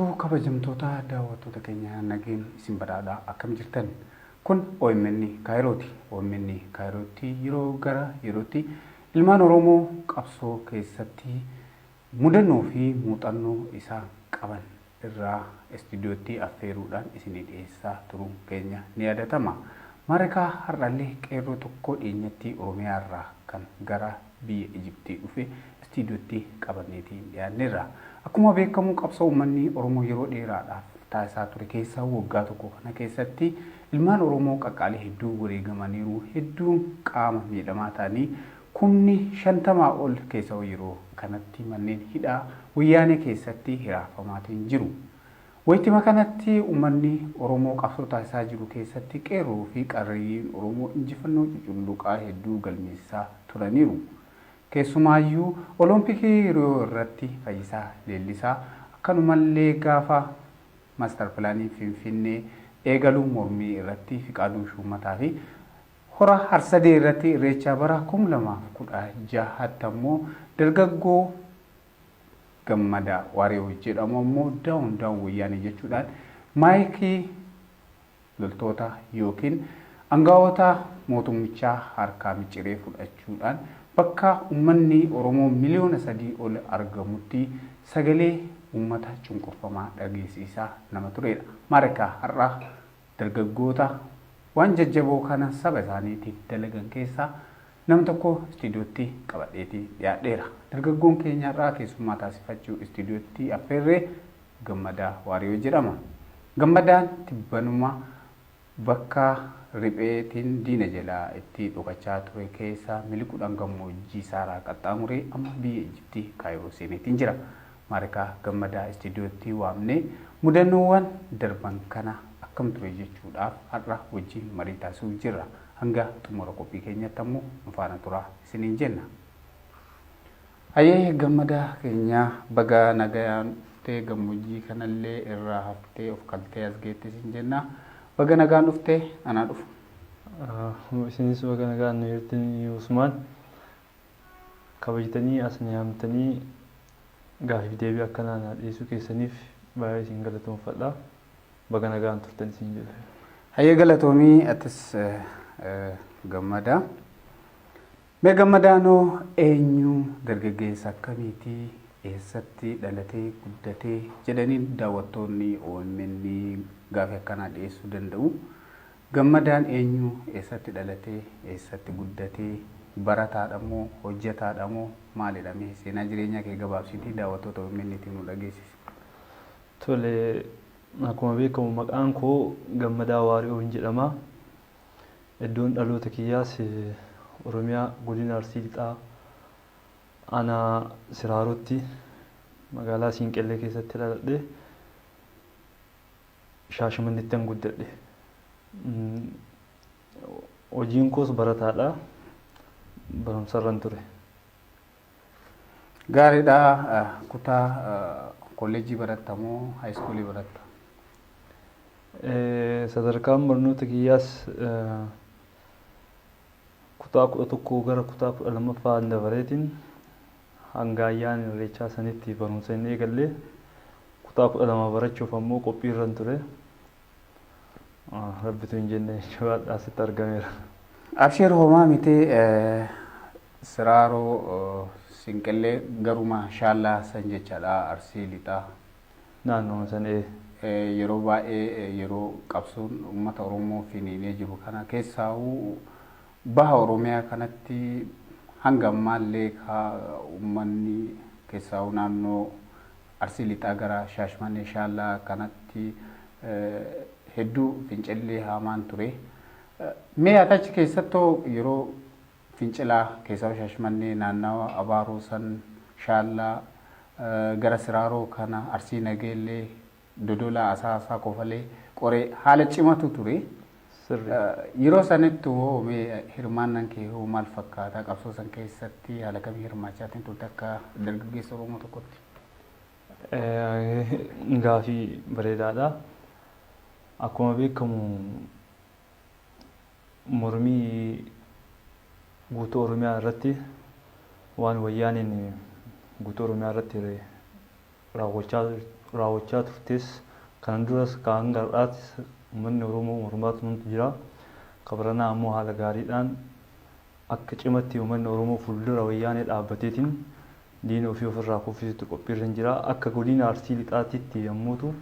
Jirtu kabajamtoota daawwattoota keenya, nageen isin badhaadhaa, akkam jirtan? Kun OMN Kaayirooti. OMN Kaayirootti yeroo gara yerootti ilmaan Oromoo qabsoo keessatti mudannoo fi muuxannoo isaan qaban irraa istuudiyootti affeeruudhaan isinii dhiyeessaa turuun keenya ni yaadatama. Maarikaa har'allee qeerroo tokko dhiyeenyatti Oromiyaa irraa kan gara biyya Ijiptii dhufe istuudiyootti qabanneetiin dhiyaanneerra. Akkuma beekamu, qabsoo uummanni Oromoo yeroo dheeraadhaaf taasisaa ture keessaa waggaa tokko kana keessatti ilmaan Oromoo qaqqaalii hedduu wareegamaniiru. Hedduun qaama miidhamaa ta'anii, 50,000 ol keessa yeroo kanatti manneen hidhaa wayyaanee keessatti hiraafamaatiin jiru. Wayitima kanatti uummanni Oromoo qabsoo taasisaa jiru keessatti qeerroo fi qarreeyyiin Oromoo injifannoo cuculluqaa hedduu galmeessisaa turaniiru. Keessumaayyuu Olompikii Riyoo irratti Fayyisaa Leellisaa, akkanumallee gaafa master planii Finfinnee eegaluu mormii irratti Fiqaaduu Shuumataa fi Hora Harsadee irratti Irreechaa bara 2016tti ammoo dargaggoo Gammadaa Waariyoo jedhamu ammoo "Down down Wayyaanee" jechuudhaan maayikii loltoota yookiin aangawoota mootummichaa harkaa micciiree fudhachuudhaan bakka uummanni Oromoo 3 miliyoona ol argamutti sagalee uummata cunqurfamaa dhageessisaa nama turedha. Maarikaa har'a dargaggoota waan jajjaboo kana saba isaaniitiif dalagan keessaa nama tokko istuudiyootti qabadheetii dhiyaadheera. Dargaggoon keenya irraa keessummaa taasifachuu istuudiyootti affeerree Gammadaa Waariyoo jedhama. Gammadaan tibbanuma bakka ripheetiin diina jalaa itti dhokachaa ture keessa miliquudhaan gammoojjii Saaraa qaxxaamuree amma biyya Ijiptii Kaayiroo seeneetiin jira. Maarikaa Gammadaa istuudiyootti waamnee mudannoowwan darban kana akkam ture jechuudhaaf har'a wajjin marii taasisuuf jirra. Hanga xumura qophii keenyatti ammoo nu faana turaa isiniin jenna. Hayyee, Gammadaa keenya, baga nagayaan dhuftee, gammoojjii kanallee irraa haftee of kaltee as geette isin jenna. Baga nagaan dhuftee, anaa dhufu. Isinis baga nagaan nu jirtanii. Usmaan, kabajtanii as ni yaamtanii gaafiif deebii akkanaa na dhiyeessuu keessaniif baay'ee isin galatoomfadha. Baga nagaan turtan isin jedhu. Hayyee, galatoomii atis Gammadaa. Mee Gammadaanoo eenyu, dargaggeessa akkamiitii, eessatti dhalatee guddatee jedhanii daawwattoonni OMN gaafii akkanaa dhiyeessuu danda'u. Gammadaan eenyu, eessatti dhalatee, eessatti guddatee, barataadha moo hojjetaadha moo maalidha? Mee seenaa jireenyaa kee gabaabsiitii daawwattoota OMN nu dhageessisi. Tole, akkuma beekamu maqaan koo Gammadaa Waariyoon jedhama. Iddoon dhaloota kiyyaas Oromiyaa, godina Arsii Lixaa, aanaa Siraarotti, magaalaa Siinqellee keessatti dhaladhe. Shaashamannetti an guddadhe. Hojiin koos barataadha. Barumsarran ture. Gaariidha. Kutaa kolleejjii baratta moo high schoolii baratta? Sadarkaan barnoota kiyyaas kutaa 11 gara kutaa 12ffaa dabareetiin hanga ayyaana Irreechaa sanitti barumsa hin eegalle. Kutaa 12 barachuuf ammoo qophiirran ture. Rabbitu hin jenne jechuudha, asitti argameera. Abshir, homaa miti. Siraaroo Sinqillee garuma Shaallaa san jechaadha, Arsii Lixaa. Naannoo san, ee. Yeroo baay'ee yeroo qabsoon uummata Oromoo finiinee jiru kana keessaa'uu baha Oromiyaa kanatti hanga ammaallee uummanni keessaa'uu naannoo Arsii Lixaa gara Shaashmannee Shaallaa kanatti hedduu fincilli hamaan ture. Mee ati achi keessattoo yeroo fincilaa keessaa Shaashmannee naannawa Abaaroo san, Shaallaa gara Siraaroo kana, Arsii Nageellee, Dodolaa, Asaasaa, Kofalee, Qoree haala cimatu ture. Yeroo sanitti hoo mee hirmaannaan kee hoo maal fakkaata? Qabsoo san keessatti haala kamii hirmaachaatiin turte akka dargaggeessa Oromoo tokkotti? Gaafii bareedaadha. Akkuma beekamu mormii guutuu Oromiyaa irratti waan wayyaaniin guutuu Oromiyaa irratti raawwachaa raawwachaa turtes kanan duras ka hanga har'aatis uummanni Oromoo mormaa turantu jira. Ka baranaa ammoo haala gaariidhaan akka cimatti uummanni Oromoo fuuldura wayyaanee dhaabbateetiin diina ofii ofirraa kuffisutti qophiirra hin jira. Akka godina Arsii Lixaatitti yommuutu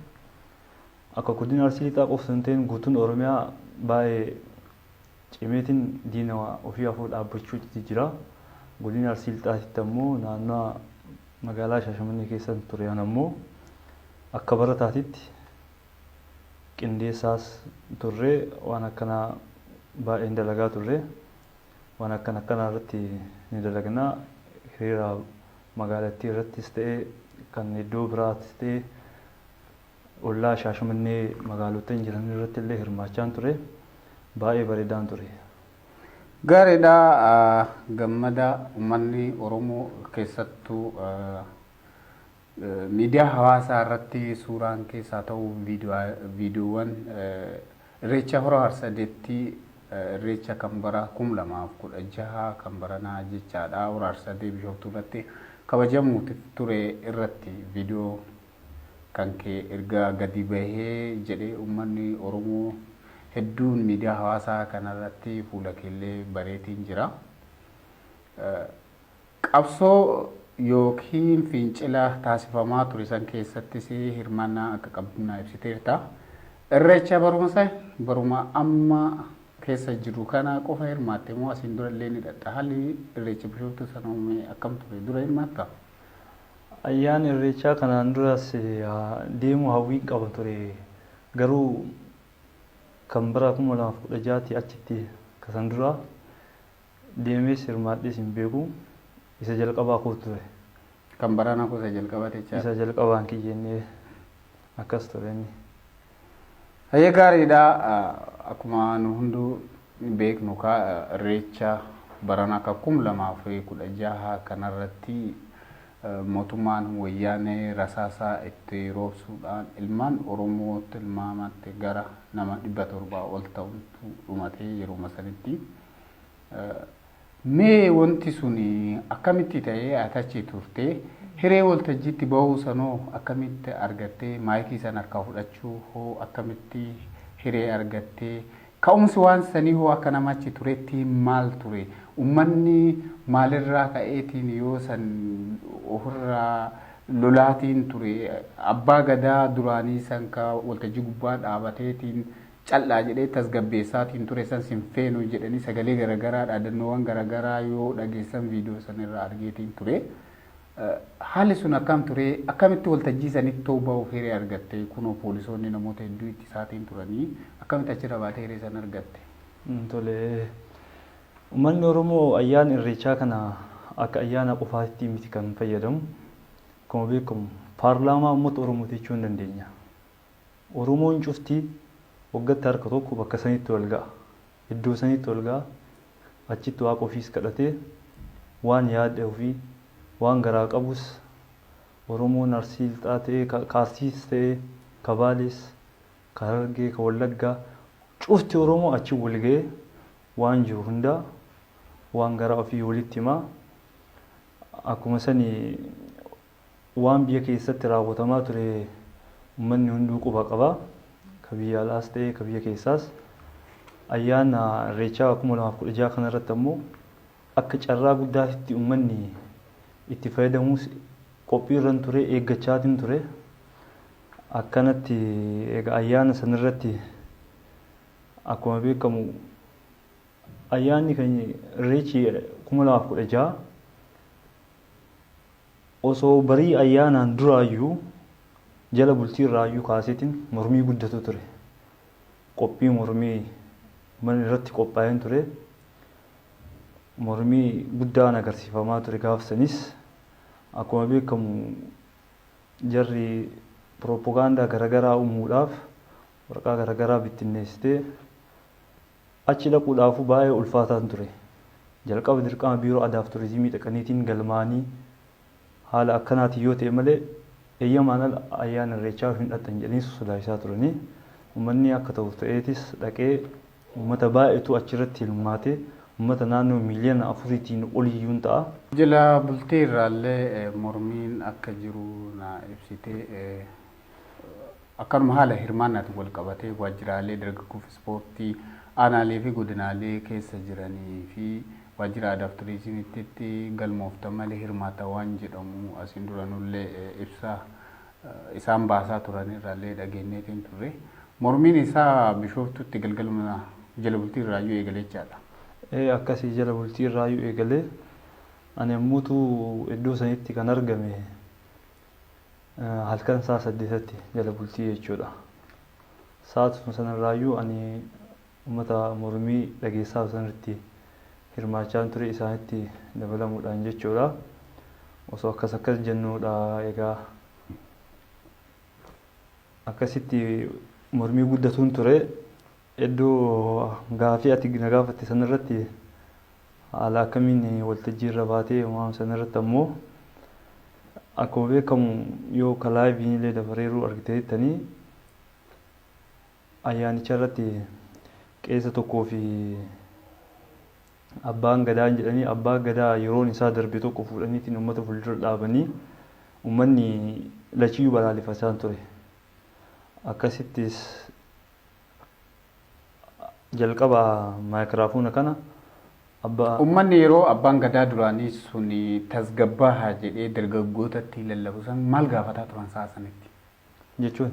akka godina Arsii Lixaa qofa osoo hin ta'in guutuun Oromiyaa baay'ee cimeetiin diina ofii afur dhaabbachuutti jira. Godina Arsii Lixaatitti ammoo naannoo magaalaa Shaashamannee keessa ture an ammoo akka barataatitti qindeessaas turre, waan akkanaa baay'een dalagaa turre, waan akkana akkanaa irratti ni dalagna. Hiriira magaalattii irrattis ta'e kan iddoo biraattis ta'e ollaa Shaashamannee magaalota jiran irratti illee hirmaachaan ture, baay'ee bareedaan ture. Gaariidha, Gammada. Uummanni Oromoo keessattuu miidiyaa hawaasaa irratti suuraan keessaa ta'u viidiyoowwan Irreecha Hora Harsadeetti, Irreecha kan bara 2016 kan baranaa jechaadha, Hora Harsadee Bishooftuu irratti kabajamuuf ture irratti viidiyoo kan kee erga gadi bahee jedhee uummanni Oromoo hedduun miidiyaa hawaasaa kanarratti fuula keellee bareetiin jira. Qabsoo yookiin fincila taasifamaa ture san keessattis hirmaannaa akka qabdu naa ibsiteerta. Irreecha barumsa baruma amma keessa jiru kana qofa hirmaatte moo asiin dura illee ni dhaqxa? Haalli Irreecha Bishooftuu sana uume akkam ture? Dura hirmaatta? Ayyaana Irreechaa kanaan duras deemuu hawwiin qaba ture. Garuu kan bara 2016 achitti kasan dura deemees hirmaadhees hin beeku. Isa jalqabaa koo ture. Kan baranaa gosa jalqabaa jechaadha. Isa jalqabaan kiyyennee akkas ture inni. Hayyee, gaariidha. Akkuma nu hunduu beeknu kaa Irreecha baranaa akka 2016 kanarratti mootummaan wayyaanee rasaasaa itti roobsuudhaan ilmaan Oromoo tilmaamatti gara nama 700 ol ta'utu dhumatee yeruma sanitti. Mee wanti sun akkamitti ta'ee ati achi turte? Hiree waltajjiitti bahuu sanoo akkamitti argattee? Maayikii sana harkaa fudhachuu hoo akkamitti hiree argattee? Ka'umsi waan sanii hoo akka nama achi turetti maal ture? Uummanni maalirraa ka'eetiin yoo san ofirraa lolaatiin ture? Abbaa gadaa duraanii san ka waltajjii gubbaa dhaabateetiin cal'aa jedhee tasgabbeessaatiin ture san sin feenu jedhanii sagalee garaagaraa, dhaadannoowwan garaagaraa yoo dhageessan viidiyoo san irraa argeetiin ture. Haalli sun akkam ture? Akkamitti waltajjii sanitti ta'uu bahuuf hiree argatte? Kunoo poolisoonni namoota hedduu itti isaatiin turanii, akkamitti achirra baatee hiree san argatte? Tole. Uummanni Oromoo ayyaana Irreechaa kana akka ayyaana qofaatti miti kan fayyadamu. Akkuma beekamu paarlaamaa uummata Oromooti jechuu hin dandeenya. Oromoon cufti waggaatti harka tokko bakka sanitti wal ga'a. Iddoo sanitti wal ga'a. Achitti waaqa ofiis kadhatee waan yaada ofii, waan garaa qabus, Oromoon Arsii Lixaa ta'ee, ka Arsiis ta'ee, ka Baalees, ka Harargee, ka Wallaggaa, cufti Oromoo achi wal ga'ee waan jiru hundaa waan garaa ofii walitti himaa. Akkuma sani waan biyya keessatti raawwatamaa ture uummanni hunduu quba qaba. Ka biyya alaas ta'ee ka biyya keessaas. Ayyaana Irreechaa 2016 kanarratti ammoo akka carraa guddaatti uummanni itti fayyadamus qophiirran ture, eeggachaatiin ture. Akkanatti egaa ayyaana sanirratti akkuma beekamu ayyaanni kan Irreechi 2016 osoo barii ayyaanaan duraayyuu jala bultii irraayyuu kaaseetiin mormii guddatu ture. Qophii mormii mana irratti qophaa'een ture. Mormii guddaan agarsiifamaa ture gaaf sanis. Akkuma beekamu jarri pirooppogaandaa garaagaraa uumuudhaaf waraqaa garaagaraa bittinneessitee achi dhaquudhaafuu baay'ee ulfaataan ture. Jalqaba dirqama biiroo aadaaf turizimii dhaqaniitiin galmaanii haala akkanaatiin yoo ta'e malee eeyyamaan ala ayyaana Irreechaa hin dhaqxan jedhanii sodaachisaa turanii. Uummanni akka ta'u ta'eetis dhaqee uummata baay'eetu achirratti hirmaate, uummata naannoo miiliyoona 4tiin oliyyuu ta'a. Jala bultii irraallee mormiin akka jiru na ibsite. Akkanuma haala hirmaannaatiin wal qabatee waajjiraalee dargaggoof ispoortii aanaalee fi godinaalee keessa jiranii fi waajjira aadaa fi turizimiitti galmooftan malee hirmaata waan jedhamu asiin dura nullee ibsa isaan baasaa turan irraallee dhageenyeetiin turre. Mormiin isaa Bishooftutti galgaluma jala bultii irraayyuu eegalee jechaadha. Akkasii jala bultii irraayyuu eegalee ani ammuutu iddoo sanitti kan argame halkan sa'a 8tti jala bultii jechuudha. Sa'aatuma sanarraayyuu ani uummata mormii dhageessaa sanarratti hirmaachaa ture isaanitti dabalamuudhaan jechuudha. Osoo akkas akkas jennuudha egaa akkasitti mormii guddatuun ture. Iddoo gaafii ati na gaafatte sanarratti haala akkamiin waltajjii irra baatee waan sanarratti ammoo akkuma beekamu yoo kalaayiviin illee dabareeruu argiteettanii ayyaanicha irratti qeessa tokkoo fi abbaan gadaan jedhanii abbaa gadaa yeroon isaa darbe tokko fuudhaniitiin uummata fuuldura dhaabanii uummanni lachiyyuu balaaleffachaa ture. Akkasittis jalqaba maayikiraafoona kana abbaa Uummanni yeroo abbaan gadaa duraanii sun tasgabbaahaa jedhee dargaggootatti lallabu san maal gaafataa turan sa'a sanitti? Jechuun?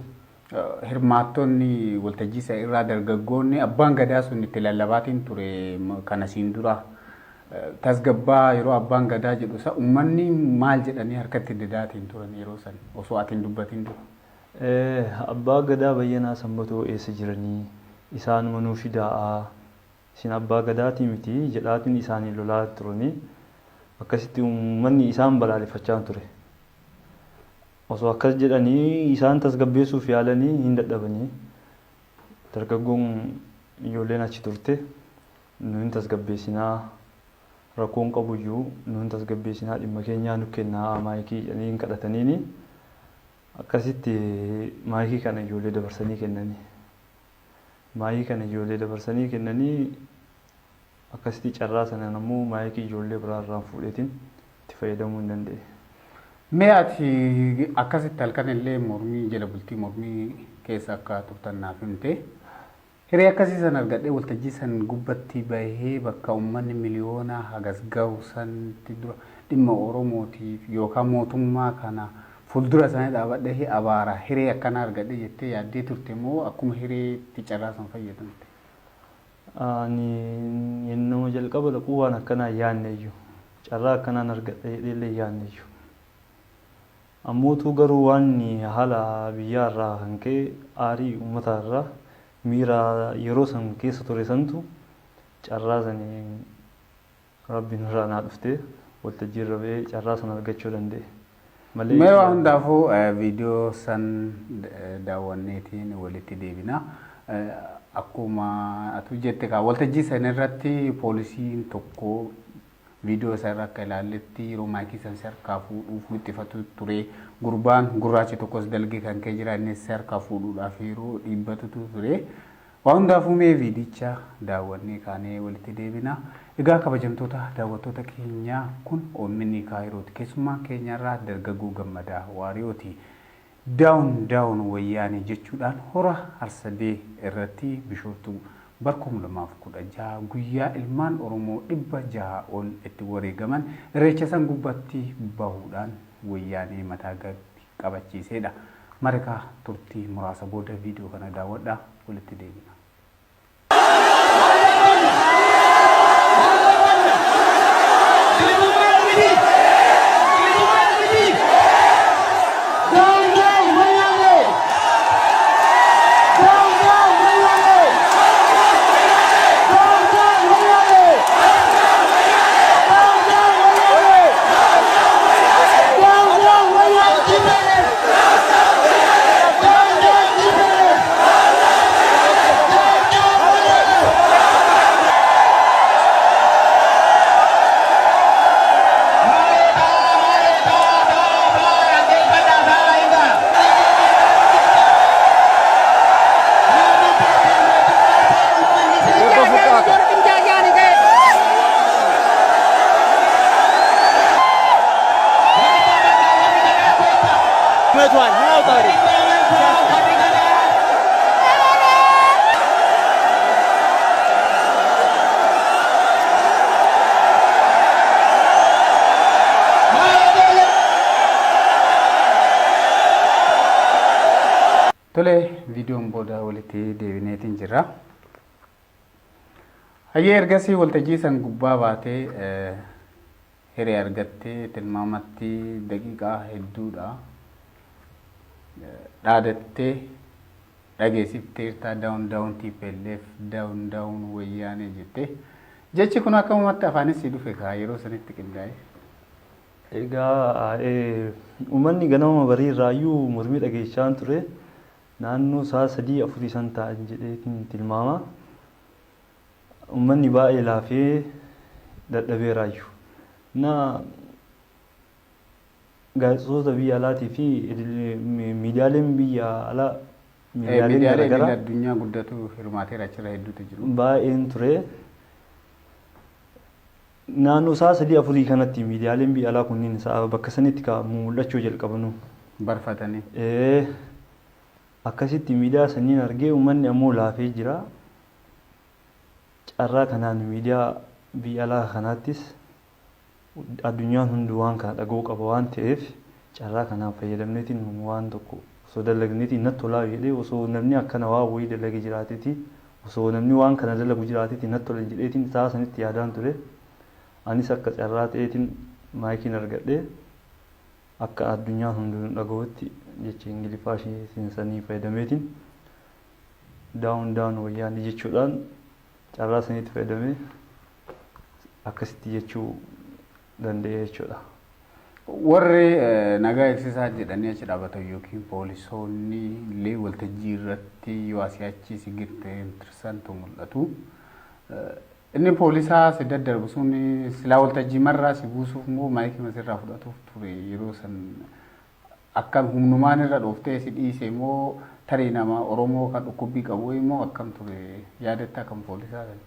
Hirmaattonni waltajjii isa irraa dargaggoonni abbaan gadaa sun itti lallabaatiin ture kana siin dura tasgabbaa yeroo abbaan gadaa jedhu isa uummanni maal jedhanii harkatti didaatiin turan yeroo san osoo ati hin dubbatin dura? Abbaa gadaa Bayyanaa Sanbatoo eessa jiranii isaanuma nuu fidaa'aa isin abbaa gadaatii miti jedhaatiin isaanii lolaa turanii akkasitti uummanni isaan balaaleffachaa ture. Osoo akkas jedhanii isaan tasgabbeessuuf yaalanii hin dadhabanii dargaggoon ijoolleen achi turte nu hin tasgabbeessinaa rakkoon qabuyyuu nu hin tasgabbeessinaa dhimma keenyaa nu kennaa maayikii jedhanii hin kadhataniini akkasitti maayikii kana ijoollee dabarsanii kennanii. Maayikii kana ijoollee dabarsanii kennanii akkasitti carraa sanaan ammoo maayikii ijoollee biraa irraan fuudheetiin itti fayyadamuu hin danda'e. Mee ati akkasitti halkan illee mormii jala bultii mormii keessa akka turtan naaf himte. Hiree akkasii san argadhee waltajjii san gubbatti bahee bakka uummanni miliyoona hagas gahu sanatti dura dhimma Oromootiif yookaan mootummaa kana fuuldura isaanii dhaabadhee abaara hiree akkanaa argadhee jettee yaaddee turte moo akkuma hireetti carraa san fayyadamte? Ani nama jalqaba dhaquu waan akkanaa yaadne iyyuu carraa akkanaan argadha jedhee illee yaadne iyyuu. Ammootuu garuu waan haala biyyaa irraa kan ka'e aarii uummataa irraa miira yeroo san keessa ture santu carraa sanii rabbiin irraa naa dhuftee waltajjii irra ba'ee carraa sana argachuu danda'e. Malee Mee waa hundaafuu viidiyoo san daawwanneetiin walitti deebina. Akkuma atu jette kaa waltajjii san irratti poolisiin tokko viidiyoo isaa irra akka ilaalletti yeroo maayikii san si harkaa fuudhuuf wixxifatu ture. Gurbaan gurraachi tokkos dalgee kan kee jira innis si harkaa fuudhuudhaaf yeroo dhiibbatutu ture. Waa hundaafuu mee viidicha daawwannee kaanee walitti deebina. Egaa kabajamtoota daawwattoota keenyaa kun OMN Kaayirooti. Keessummaan keenyarraa dargaggoo Gammadaa Waariyooti. Down down wayyaanee jechuudhaan hora Harsadee irratti Bishooftuu bar 2016 guyyaa ilmaan Oromoo 600 ol itti wareegaman irreecha san gubbatti bahuudhaan wayyaanee mataa gadi qabachiiseedha. Marikaa turtii muraasa booda viidiyoo kana daawwadhaa walitti deebina. መቷል። ናውጣ ወደ Tole, viidiyoon booda walitti deebineetiin jira. Hayyee, ergasii waltajjii san gubbaa baatee hiree argattee tilmaamatti daqiiqaa hedduudha. Dhaadattee dhageessifteerta, "Down down TPLF, down down Wayyaanee" jettee. Jechi kun akkamumatti afaanis si dhufe kaa yeroo sanitti qindaa'e? Egaa uummanni ganama barii irraayyuu mormii dhageessisaan ture. Naannoo sa'a 3, 4 san ta'an jedheetiin tilmaama. Uummanni baay'ee laafee dadhabeeraayyuu. Na gaazexeessitoota biyya alaatii fi miidiyaaleen biyya alaa, miidiyaaleen Miidiyaalee garaagaraa addunyaa guddatu hirmaateera, achirra hedduutu jiru. Baay'een ture. Naannoo sa'a 3, 4 kanatti miidiyaaleen biyya alaa kunniin sa'a bakka sanitti ka mul'achuu jalqabanu. Barfatanii. Akkasitti miidiyaa saniin argee, uummanni ammoo laafee jira. Carraa kanaan miidiyaa biyya alaa kanaattis addunyaan hundi waan kana dhaga'uu qaba waan ta'eef, carraa kanaan fayyadamneetiin waan tokko osoo dalagneetiin natti tolaa jedhee, osoo namni akkana waa wayii dalage jiraateeti, osoo namni waan kana dalagu jiraateeti natti tola jedheetiin sa'a sanitti yaadaan ture. Anis akka carraa ta'eetiin maayikiin argadhee akka addunyaan hundinuu dhaga'utti jecha Ingiliffaa ishee sanii fayyadameetiin "Down down Wayyaanee" jechuudhaan carraa sanitti fayyadamee akkasitti jechuu danda'e jechuudha. Warri nagaa eegsisaa jedhanii achi dhaabatan yookiin poolisoonni illee waltajjii irratti yoo asii achi si tirsantu mul'atu. Inni poolisaa si daddarbu sun silaa waltajjii marraa si buusuuf moo maayikii masirraa fudhatuuf ture? Yeroo san akkam, humnumaan irra dhooftee si dhiise moo tarii nama Oromoo kan dhukkubbii qabu immoo akkam ture, yaadatta kan poolisaa sana?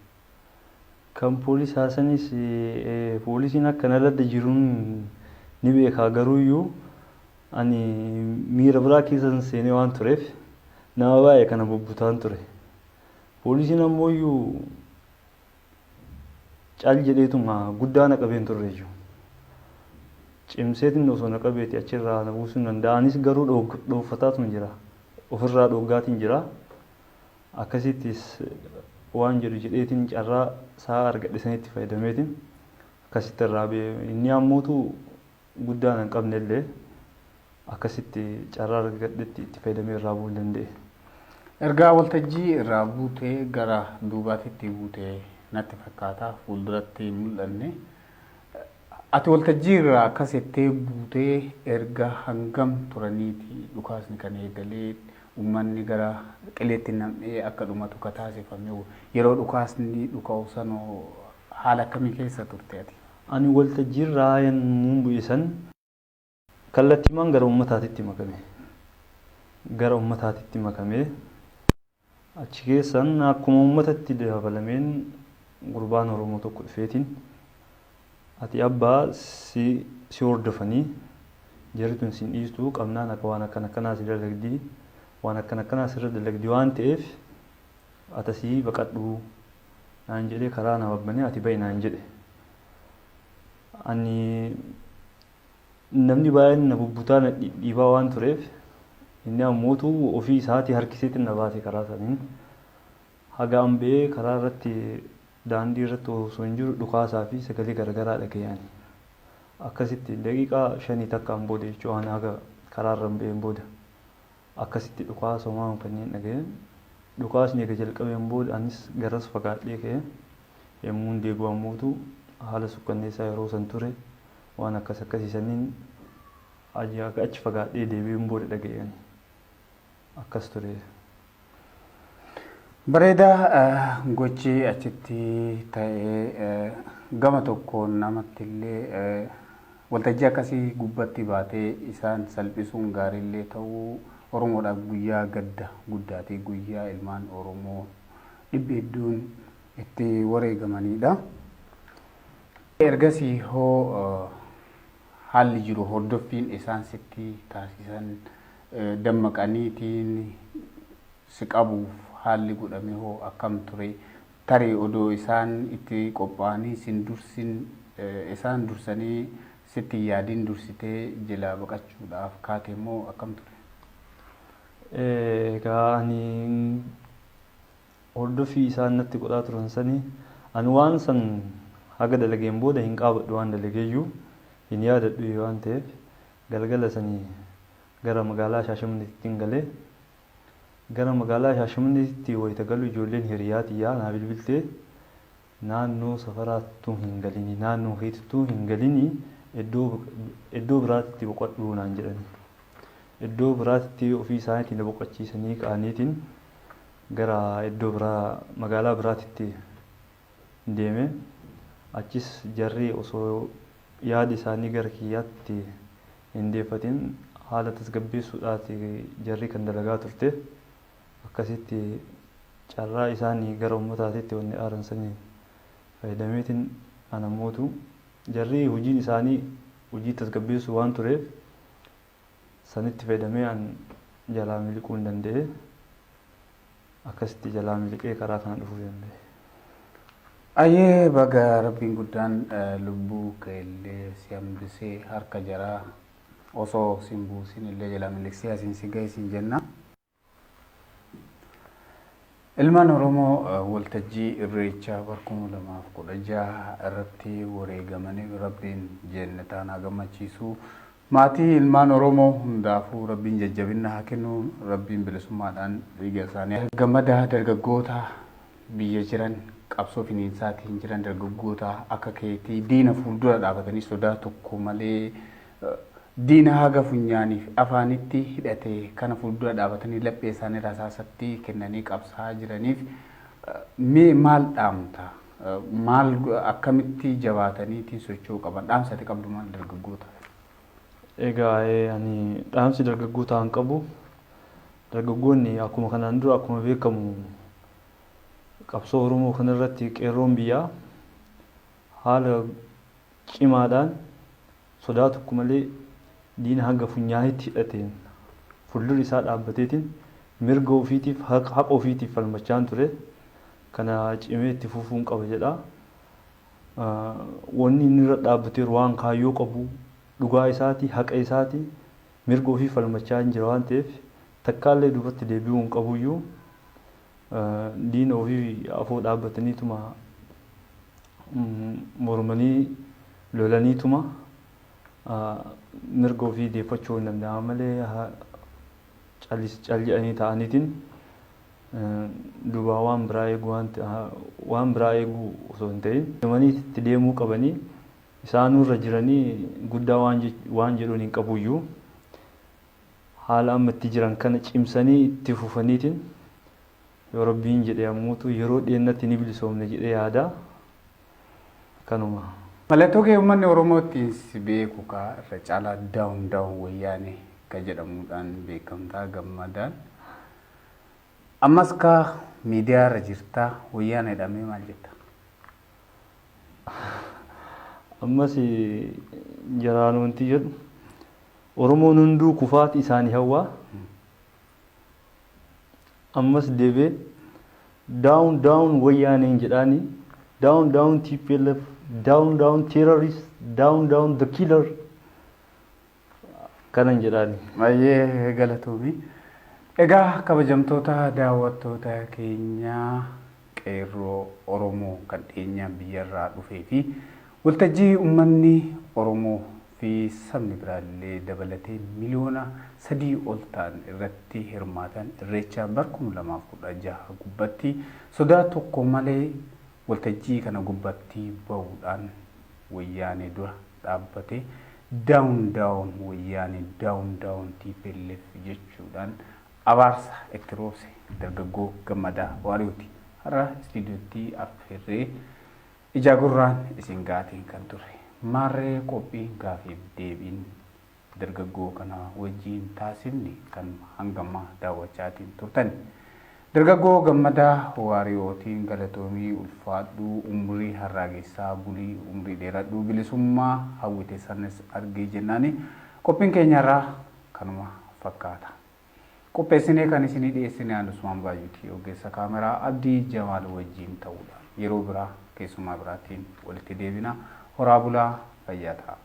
Kan poolisaa sanis poolisiin akka narra jiruun ni beekaa, garuuyyuu ani miira biraa keessa seenee waan tureef nama baay'ee kana bubbutaan ture. Poolisiin ammoo cal jedheetuma guddaa na qabeen turre iyyuu. Cimseetiin osoo na qabeeti achirraa na buusuu hin danda'a. Anis garuu dhoofataatuma jira. Ofirraa dhoggaatiin jira. Akkasittis waan jedhu jedheetiin carraa sa'a argadhe sanitti fayyadameetiin akkasitti irraa ba'e. Inni ammootu guddaa hin qabne illee akkasitti carraa argadhetti itti fayyadamee irraa bu'uu hin danda'e. Ergaa waltajjii irraa buutee gara duubaatitti buutee natti fakkaata, fuulduratti hin mul'anne. Ati waltajjii irraa akkas jettee buutee erga hangam turaniiti dhukaasni kan eegalee uummanni gara qileetti nam'ee akka dhumatu ka taasifame? Yeroo dhukaasni dhuka'u sanoo haala akkamii keessa turte ati? Ani waltajjii irraa yommuu bu'e san kallattiimaan gara uummataatitti makame. Gara uummataatitti makamee achi keessan akkuma uummatatti dabalameen gurbaan Oromoo tokko dhufeetiin, "Ati abbaa si si hordofanii jarri tun sin dhiistuu qabnaan akka waan akkana akkanaa si dalagdii, waan akkana akkanaa sirra dalagdii waan ta'eef atasii baqadhu" naan jedhee karaa na babbanee, "Ati ba'i" naan jedhe. Ani namni baay'een na bubbutaa na dhidhiibaa waan tureef inni ammootu ofii isaatii harkiseetiin na baase karaa saniin. Haga an ba'ee karaa irratti, daandii irratti osoo hin jiru dhukaasaa fi sagalee garaagaraa dhaga'e. Akkasitti daqiiqaa 5 takkaan booda jechuun haga karaa irra hin ba'een booda akkasitti dhukaasa homaa kanneen dhaga'e. Dhukaasni eega jalqabeen booda anis garas fagaadhee ka'e. Yommuun deebi'u ammootu haala sukkanneessaa yeroo san ture waan akkas akkasii saniin achi fagaadhee deebi'een booda dhaga'e akkas ture. Bareedaa, gochi achitti ta'ee gama tokkoon namatti illee waltajjii akkasii gubbatti baatee isaan salphisuun gaariillee ta'uu, Oromoodhaaf guyyaa gadda guddaati, guyyaa ilmaan Oromoo dhibbi hedduun itti wareegamanidha. Ergasii hoo haalli jiru, hordoffiin isaan sitti taasisan, dammaqaniitiin si qabuuf haalli godhame hoo akkam ture? Tarii odoo isaan itti qophaa'anii sin dursin, isaan dursanii sitti yaadin dursitee jalaa baqachuudhaaf kaate immoo akkam ture? Egaa ani hordoffii isaan natti godhaa turan sanii ani waan san haga dalageen booda hin qaabadhu, waan dalageeyyuu hin yaadadhu waan ta'eef, galgala sanii gara magaalaa Shaashamanneetti hin galee. Gara magaalaa Shaashamanneetti wayita galu ijoolleen hiriyaa tiyyaa naa bilbiltee, naannoo safaraattuu hin galini, naannoo keetittuu hin galini, iddoo biraatti boqadhuu naan jedhani. Iddoo biraatti ofii isaaniitiin na boqochiisanii ka'aniitiin gara iddoo biraa, magaalaa biraatitti deeme. Achis jarri osoo yaada isaanii gara kiyyaatti hin deeffatin haala tasgabbeessuudhaati jarri kan dalagaa turte. Akkasitti carraa isaanii gara uummataatitti wanni aaran sanii fayyadameetiin anammootu jarri hojiin isaanii hojii tasgabbeessuu waan tureef sanitti fayyadamee an jalaa miliquu hin danda'e. Akkasitti jalaa miliqee karaa kana dhufuu danda'e. Ayyee, baga Rabbiin guddaan lubbuu keellee si hambisee, harka jaraa osoo sin buusin illee jalaa miliqsee asiin si ga'e sin jenna. Ilmaan Oromoo waltajjii Irreechaa bara 2016 irratti wareegamanii Rabbiin jeennataan haa gammachiisu. Maatii ilmaan Oromoo hundaafuu Rabbiin jajjabina haa kennu. Rabbiin bilisummaadhaan dhiiga isaanii. Gammada, dargaggoota biyya jiran, qabsoo finiinsaatiin jiran, dargaggoota akka keetii diina fuuldura dhaabatanii sodaa tokko malee diina haga funyaaniif afaanitti hidhate kana fuuldura dhaabatanii laphee isaanii rasaasatti kennanii qabsaa jiraniif mee maal dhaamta? Maal, akkamitti jabaataniitiin socho'uu qaban? Dhaamsa ati qabdu maal dargaggoota? Egaa ani dhaamsi dargaggootaan qabu, dargaggoonni akkuma kanaan dura, akkuma beekamu qabsoo Oromoo kanarratti qeerroon biyyaa haala cimaadhaan sodaa tokko malee diina hanga funyaanitti hidhateen fuuldura isaa dhaabbateetiin mirga ofiitiif, haqa ofiitiif falmachaan ture. Kana cimee itti fufuun qaba jedha. Wanni inni irra dhaabbateeru waan kaayyoo qabu, dhugaa isaati, haqa isaati, mirga ofii falmachaa hin jira waan ta'eef takkaallee duubatti deebi'uu hin qabuyyuu. Diina ofii afoo dhaabbataniituma mormanii lolaniituma mirga ofii deeffachuu hin danda'ama malee cal jedhanii ta'aniitiin duubaa waan biraa eeguu, waan biraa eeguu osoo hin ta'in deemanii itti deemuu qabanii. Isaanurra jiranii guddaa waan jedhuun hin qabuyyuu. Haala amma itti jiran kana cimsanii itti fufaniitiin yoo Rabbiin jedhe ammuutu yeroo dhiyeennatti ni bilisoomne jedhee yaada. Kanuma. Mallattoo kee uummanni Oromoo ittiin si beeku kaa irra caalaa "Down down Wayyaanee" ka jedhamuudhaan beekamtaa Gammadaan. Ammas kaa miidiyaa irra jirtaa, wayyaanee jedhamee maal jetta? Ammas jaraan wanti jedhu, Oromoon hunduu kufaati isaanii hawwaa. Ammas deebi'ee "Down down Wayyaaneen" jedhaani, "Down down TPLF, down down terrorist, down down the killer" kanan jedhaani. Baay'ee galatoomii. Egaa kabajamtoota daawwattoota keenyaa, qeerroo Oromoo kan dhiyeenyaan biyyarraa dhufee fi waltajjii uummanni Oromoo fi sabni biraallee dabalatee 3 miliyoona ol ta'an irratti hirmaatan, Irreecha bara 2016 gubbatti sodaa tokko malee waltajjii kana gubbatti bahuudhaan Wayyaanee dura dhaabbate "Down down Wayyaanee, down down TPLF" jechuudhaan abaarsa itti roobse dargaggoo Gammadaa Waariyooti. Har'a istiidiyootti affeerree ijaa gurraan isin gaatiin kan ture. Maarree qophiin gaafiif deebiin dargaggoo kana wajjin taasifni kan hangammaa daawwachaatiin turtan. Dargaggoo Gammadaa Waariyootiin galatoomii, ulfaadhuu, umrii harraagessaa bulii, umrii dheeradhuu, bilisummaa hawwite sanis argee jennaani qophiin keenyarraa kanuma fakkaata. Qopheessinee kan isinii dhiyeessine aan Usmaan Baay'uuti, ogeessa kaameraa Abdii Jamaal wajjin ta'uudhaan. Yeroo biraa keessumaa biraatiin walitti deebina. Horaa bulaa, fayyaa ta'a.